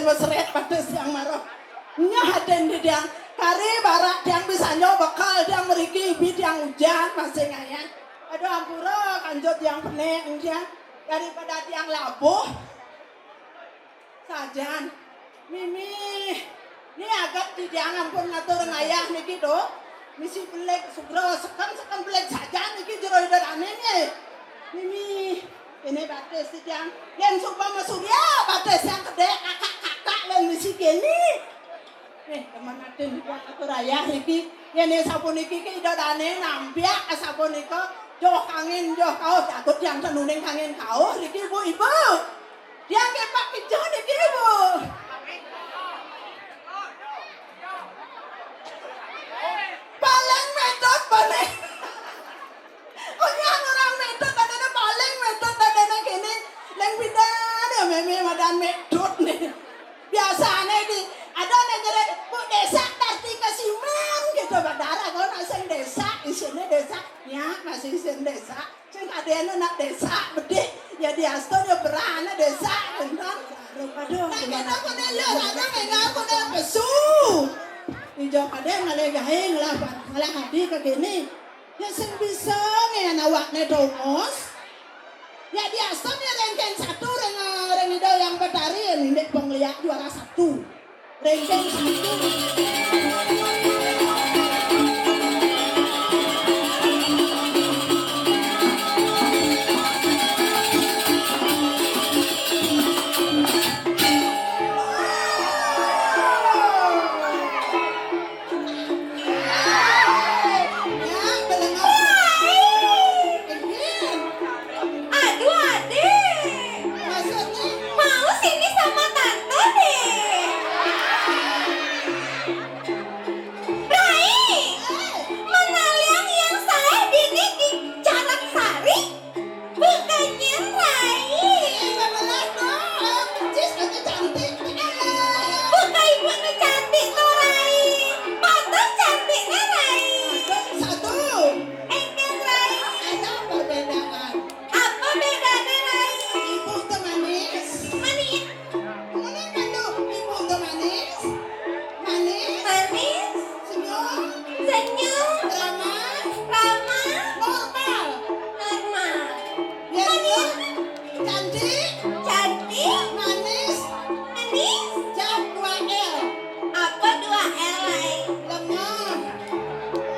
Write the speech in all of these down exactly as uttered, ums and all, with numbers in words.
Seret batis tiang mara. Nyah aden di tiang. Kari barak tiang bisa nyo bekal tiang meriki, bi tiang ujan masih ngayah. Aduh, ampura kanjut tiang penek tiang. Daripada tiang labuh. Sajan. Mimi. Ni agat di tiang ampun ngatur ngayah niki tu. Misi pelik sugra seken-seken pelik sajan niki jero ida dane ni. Mimi. Ini batis di tiang. Yen suba masurya batis tiang kedek kakak-kakak len misi kini. Eh, teman atin di tiang atur ayah iki. Yen sapuniki ki ida dane nampiak sapunika joh angin joh kauh takut tiang tenuning angin kauh niki ibu-ibu. Tiang kepak kejoh niki ibu. Paling metod paling. Onyang orang metod tadene paling metod tadene kene. Leng pidan ya meme madan metod ne. Biasane di ada ne jere bu desa Kartika Siman gitu badara kalau nak sing desa isine desa ya masih sing desa sing kadene nak desa bedik ya diasto ya berana desa enten. Aduh, nah kita kone lur ada mega kone pesu. Ijo pade ngale gahe ngelah ngelah hati ke kene. Ya sing bisa ngean awakne dongos. Ya biasa ne rengkeng satu reng reng Ida Yang Betari ya nindik pengliak juara satu. Rengkeng satu. Aduh, adik. Mau sini sama tante deh. Rai, menaliang yang saya dini di Carat Sari. Bukannya Rai. Bukan ibu nu cantik no Rai. Pantes cantiknya Rai. Satu. Enggak Rai. Ada perbedaan. Apa bedanya Rai? Ibu tuh manis. Manis. Mana kan tuh? Ibu tuh manis. Manis. Manis. Senyum. Senyum. Ramah. Ramah. Normal. Normal. Cantik. Cantik. Manis. Manis. Jawab dua L. Apa dua L, Lai? Lemah.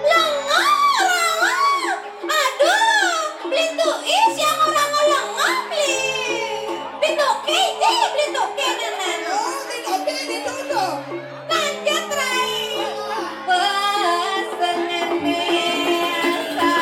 Lemah, lemah. Aduh, beli tuis yang orang lemah, beli. Beli toke, je, beli toke, nenek. Oh, beli toke, beli toke. Lanjut, Rai. Pesengan biasa.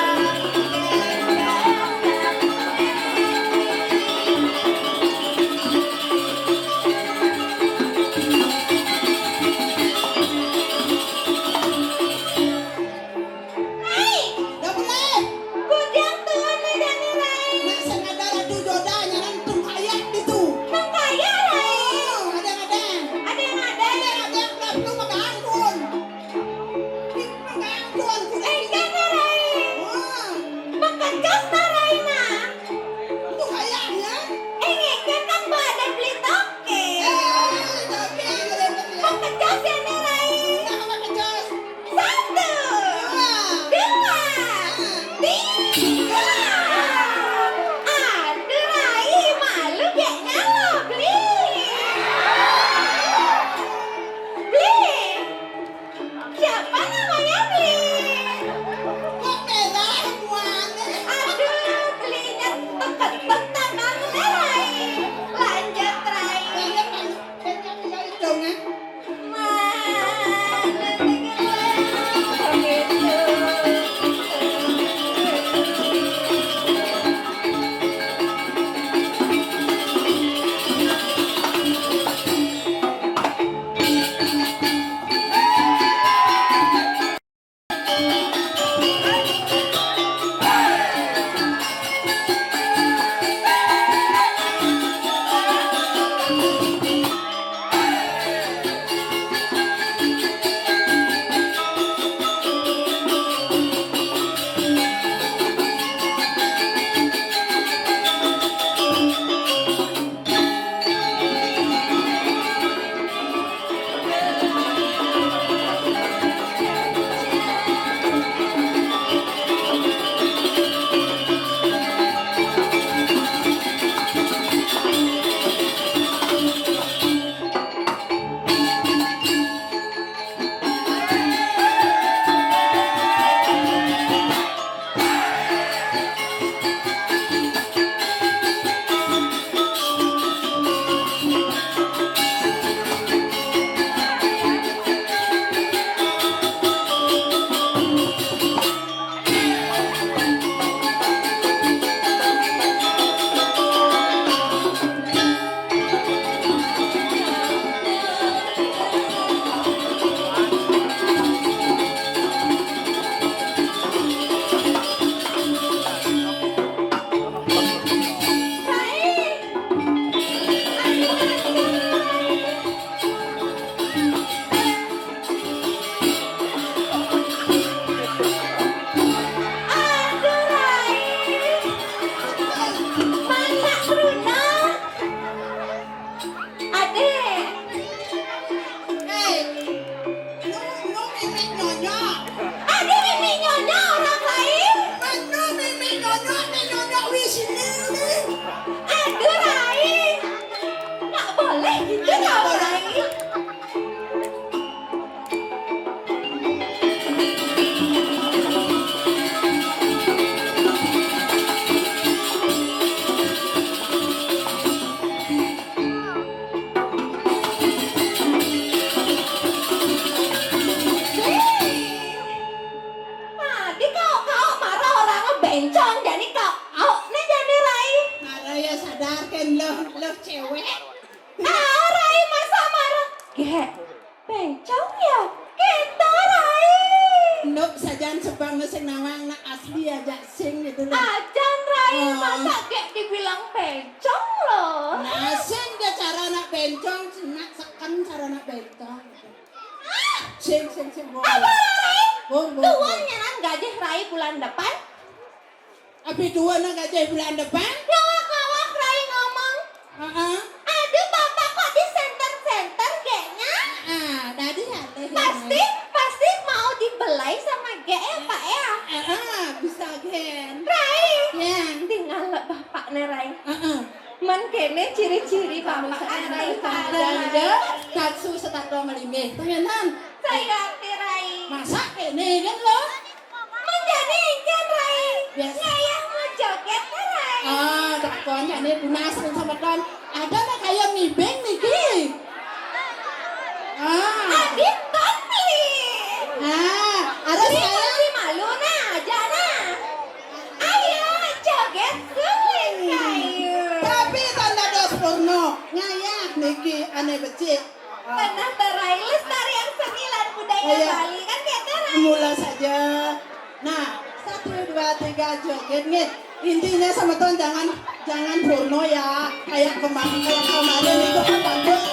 Rai. Dah boleh. Kujang tuan ni jani, Rai. Nak sengaja ratu joda nyaran tungkayak ditu. Tungkayak, Rai. Oh, ada, ada. Ada yang ada. Ada, ada yang belum pegang pun. Pegang pun. Eh, jangan, Rai. Wah. Makacos, Rai, nah. Tungkayaknya. Eh, ngeken kan badan beli toke. Eh, beli toke, beli toke. Makacos ya, nih, Rai. Nah, makacos. Satu. Dua. Dua. Tiga. Aduh, Rai, malu gak nyala, Bli. Bli. Siapa namanya, Bli? Kok merah muanya? Aduh. Diajak sing gitu loh. Ajan Rai, masa gek dibilang bencong loh. Nah, sing dia cara anak bencong, cuma seken cara anak bencong. Sing, sing, sing. Bor, bor, bor. Tuan nyanan gajih Rai bulan depan. Abi tuan gajih bulan depan? Ngawak-ngawak Rai ngomong. Heeh. Aduh, Bapak kok di center-center gek nya? Ah, tadi ada. Pasti, pasti mau dibelai sama gek ya, Pak ya? Heeh, bisa gen. Rai. Ya. Tinggal Bapak nih, Rai. Heeh. Man kene ciri-ciri Bapak Rai. Ada. Katsu setak dua melime. Tanyanan. Saya Rai. Masa kene kan lo? Menjadi ikan Rai. Yes. Ngayah mau joget Rai. Ah, tak kon jane punas kan sama kon. Ada nak kayak mibeng niki. Ah. Adit Bambi. Ah, harus saya. Masih malu nah, aja nah. Ayo, joget suling kayu. Tapi tanda dos porno. Ngayah niki ane becik. Pernah berai lestarian seni lan budaya Ayo. Bali kan gitu Rai. Mula saja. Nah, satu dua tiga joget nih. Intinya sama ton jangan jangan porno ya, kayak kemarin kayak kemarin itu kan bagus.